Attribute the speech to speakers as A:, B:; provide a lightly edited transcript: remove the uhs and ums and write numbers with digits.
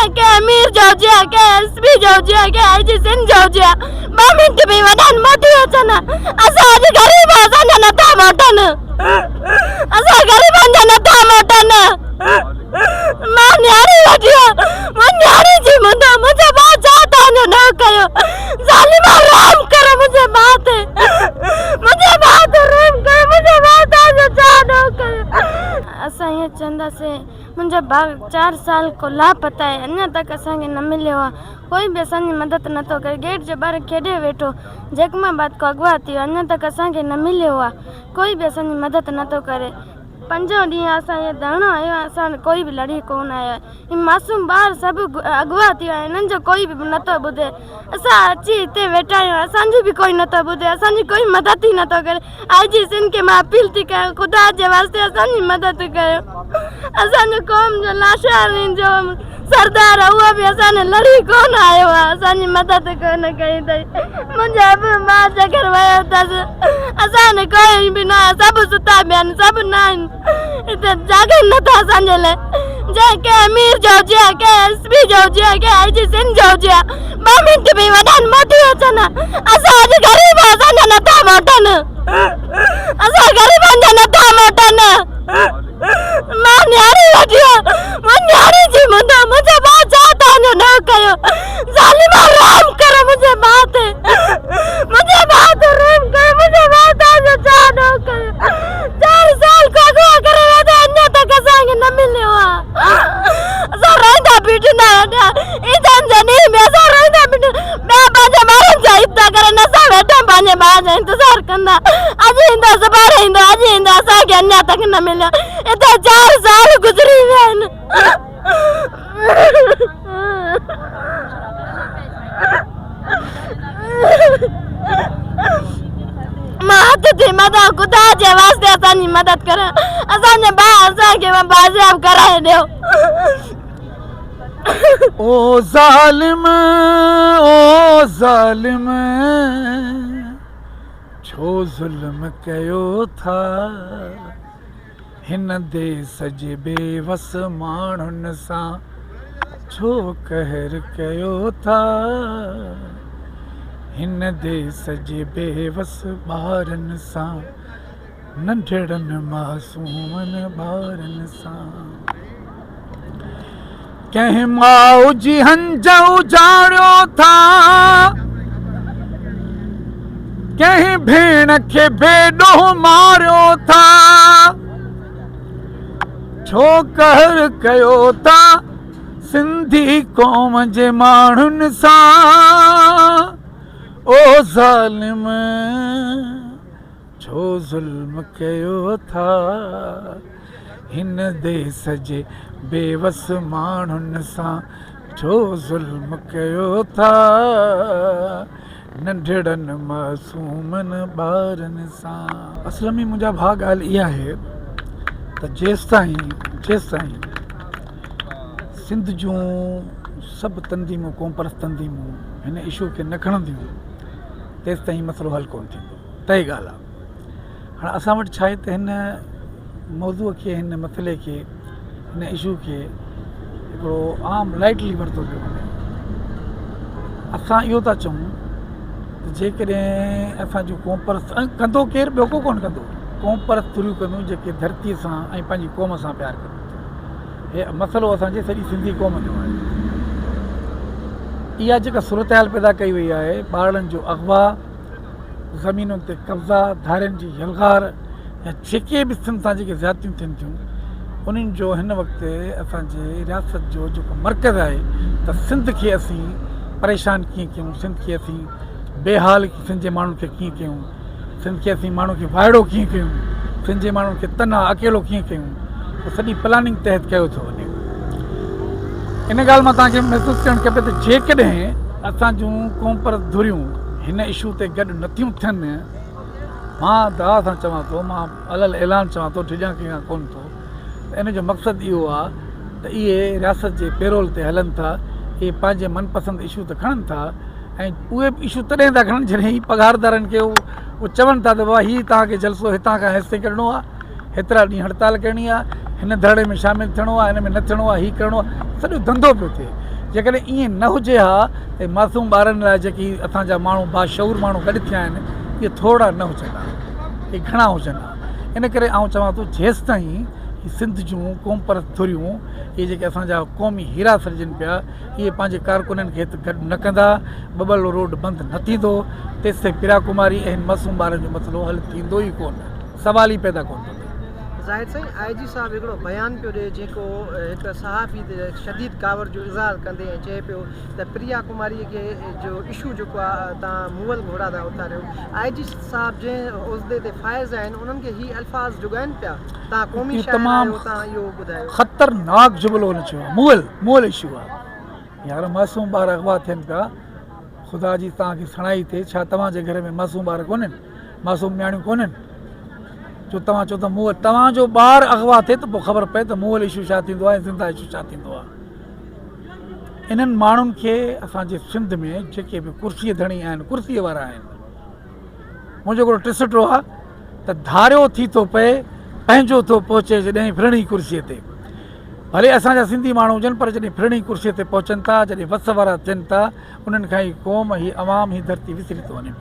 A: جنهن ڪنهن امير جو هجي ها، ڪنهن ايس پي جو هجي ها، ڪنهن آء جي سنڌ جو هجي ها، ٻه منٽ به وڏن موٽي اچن ها. اسان اڄ غريب آهيون، اسان جا نٿا موٽن. اسان غريبن جا نٿا موٽن. مان نياڻي وٺي آيان، مون نياڻي جي منهنجو منهنجو ڀاء ڇا توهان جو ڏوهه ڪيو؟ ظالما رحم ڪرو منهنجي ڀاء تي، منهنجي ڀاء تي رحم ڪرو، منهنجو ڀاء توهان جو ڇا ڏوهه ڪيو؟ اسان ائين چونداسين منهنجو ڀاء چار سال کان لاپتا آهي اڃا تڪ اسان کي نه مليو آهي ڪوئي به اسان جي مدد نٿو ڪري گيٽ جي ٻاهر کيڏي ويٺو جيڪب آباد کان اغوا ٿي ويو اڃا تڪ اسان کي نه مليو آهي ڪوئي به اسان جي مدد نٿو ڪري پنجون ڏينهن اسان هي ڌرڻو هنيو آهي اسان وٽ ڪوئي به لڙي ڪونه آيو آهي هي معصوم ٻار سڀ اغوا ٿي ويا آهن هنن جو ڪوئي به نٿو ٻڌي اسان اچي هتي ويٺا آهيون اسان جي به ڪوئي نٿو ٻڌي اسان جي ڪوئي مدد ئي نٿو ڪري آء جي سنڌ کي مان اپيل ٿي ڪيان خدا جي واسطي اسان جي مدد ڪيو اسان جو قوم جو لاشارين جو سردار اهو به اسان جي لڙي ڪونه آيو آهي اسان جي مدد ڪونه ڪئي اٿئي منهنجا ابو ماء جي گهر ويو اٿس اسان وٽ ڪوئي به نه آهي سڀ ستا پيا آهن سڀ نه آهن هتي جاڳن نٿا اسان جي لاء جنهن ڪنهن امير جو هجي ها ڪنهن ايس پي جو هجي ها ڪنهن آء جي سنڌ جو هجي ها ٻه منٽ به وڏن موٽي اچن ها اسان اڄ غريب آهيون اسان جا نٿا موٽن اسان غريبن جا نٿا موٽن مان نياڻي وٺي آيان مان نياڻي جي منهنجو منهنجو ڀاء ڇا توهان جو ڏوهه ڪيو ظالما رحم ڪرو منهنجي ڀاء تي منهنجي ڀاء تي رحم ڪرو منهنجو ڀاء توهان جو ڇا ڏوهه ڪيو چار سال کان اغوا ڪري ويا اٿو اڃا تڪ اسان کي نه مليو آ اسان روئندا بيٺندا عيدن جي ڏينهن ۾ اسان روئندا بيٺندا ٻيا پنهنجي ٻارن جا عيد ٿا ڪرن اسان ويٺا پنهنجي ڀاء جا انتظار ڪندا اڄ ايندو سڀاڻي ايندو اڄ ايندو اسان کي اڃا تڪ نه مليو هتي چار سال گذري ويا آهن. مان هٿ ٿي مدان خدا جي واسطي اسان جي مدد ڪريو اسان جي ڀاء اسان کي بازياب ڪرائي ڏيو.
B: او ظالم او ظالم ڇو ظلم ڪيو ٿا هن ديس جي بي وس ماڻهن سان ڇو قهر ڪيو ٿا هن ديس جي بي وس ٻارن سان ننڍڙن معصومن ٻارن سان ڪنهن ماء جي هنج اجاڙيو ٿا ڪنهن ڀيڻ کي بي ڏوهه ماريو ٿا ڇو قهر ڪيو ٿا سنڌي قوم جي ماڻهن سان او ظالم ڇو ظلم ڪيو ٿا هن ديس جي بيوس ماڻهن سان ڇو ظلم ڪيو ٿا ننڍڙن معصومن ٻارن سان. اصل ۾ منهنجا ڀاء ڳالهه اها آهي ته جيستائين جيستائين سنڌ جون سڀ تنظيمون قومپرست تنظيمون هن اشو کي نه کڻنديون تيستائين مسئلو حل ڪونه ٿيندو. طئي ڳالهه آهي. هاڻ اسان وٽ ڇا آهي ته هن موضوع کي هن مسئلي کي هن اشو کي هڪڙو عام لائٽلي ورتو پيو وڃي. اسان اهو ٿا چئون ته جيڪڏهن اسان جون قومپرست ۽ ڪندو ڪير ٻيو ڪو ڪونه ڪندو قومپرست ڌريون ڪنديون جيڪي ڌرتي سان ۽ پنهنجي قوم سان پيار ڪن ٿيون. هي مسئلو اسان جي سڄي سنڌي قوم جو آهي. اها جيڪا صورتحال پيدا ڪئي وئي آهي ٻارڙن جو اغوا زمينن تي قبضا، ڌارين جي يلغار يا جيڪي به سنڌ سان جيڪي زيادتيون ٿين ٿيون انهن جو هن وقت اسان جي رياست جو جيڪو مرڪز آهي ته سنڌ کي اسين پريشان ڪيئن ڪيون سنڌ کي اسين بي حال سنڌ جي ماڻهن کي ڪيئن ڪيون سنڌ کي اسين ماڻهن کي وائڙو ڪيئن ڪيون سنڌ جي ماڻهن کي تنها اڪيلو ڪيئن ڪيون اهو سڄي پلاننگ تحت ڪيو ٿو وڃي ان ڳالهه مان توهان کي محسوس ڪرڻ کپي ته جيڪڏهن اسان جون قومپرست ڌريون هن اشو تي گڏ نٿيون ٿين، مان دعويٰ سان چوان ٿو، مان علي الاعلان چوان ٿو، ڊڄان ڪنهن کان ڪونه ٿو ته ان جو مقصد اهو آهي ته اهي رياست جي پيرول تي هلن ٿا، اهي پنهنجي من پسند اشو ته کڻن ٿا ۽ اهي به اشو تڏهن ٿا کڻن جڏهن هي پگهاردارن کي اهو چون ٿا ته بابا هي توهان کي جلسو هتان کان هيستائين ڪڍڻو آهي، هيترا ڏينهن هڙتال ڪرڻي آهي، هن ڌرڻي ۾ شامل ٿيڻو آهي، هن ۾ نه ٿيڻو آهي، هي ڪرڻو آهي، سڄو ڌنڌو پيو ٿئي. جيڪڏهن ائين نه هجي ها ته معصوم ٻارن لاء جيڪي اسان جا ماڻهو باشعور ماڻهو گڏ ٿيا آهن اهي ٿورڙا نه هجن ها اهي گهڻا هجن ها ان ڪري آئون چوان ٿو جيستائين هي سنڌ جون قومپرست ڌريون اهي جيڪي اسان جا قومي هيرا سڏجن پيا اهي پنهنجي ڪارڪنن کي هت گڏ نه ڪندا ٻٻرلو روڊ بند نه ٿيندو تيستائين پريا ڪماري ۽ هن معصوم ٻارن جو مسئلو حل ٿيندو ئي ڪونه سوال ئي پيدا ڪونه ٿو ٿئي.
C: زاهد سائين آء جي صاحب هڪڙو بيان پيو ڏئي جيڪو هڪ صحافي تي شديد ڪاوڙ جو اظهار ڪندي ۽ چئي پيو ته پريا ڪماري کي جو اشو جيڪو آ تان مئل گهوڙا ٿا اٿاريو آء جي صاحب جنهن عهدي تي فائز آهن انهن کي هي الفاظ جڳائن پيا تان قومي
B: اهو
C: شاعر
B: تمام
C: آهيو تان اهو ٻڌايو.
B: خطرناڪ جملو هن چيو آ مئل مئل اشو آ يار معصوم ٻار اغوا ٿين پيا خدا جي توهان کي سڻائي ٿئي ڇا توهان جي گهر ۾ معصوم ٻار ڪونهن معصوم نياڻيون ڪونهن جو توهان چئو ته مئل توهان جو ٻار اغوا ٿئي ته پوء خبر پئي ته مئل اشو ڇا ٿيندو آهي ۽ زنده اشو ڇا ٿيندو آهي انهن ماڻهن کي اسان جي سنڌ ۾ جيڪي به ڪرسي ڌڻي آهن ڪرسي وارا آهن منهنجو هڪڙو ٽسٽو آهي ته ڌاريو ٿي ٿو پئي پنهنجو ٿو پهچي جڏهن ڦرڻي ڪرسي تي ڀلي اسان جا سنڌي ماڻهو هجن پر جڏهن ڦرڻي ڪرسي تي پهچن ٿا جڏهن وس وارا ٿين ٿا انهن کان هي قوم هي عوام هي ڌرتي وسري ٿو وڃي پيو.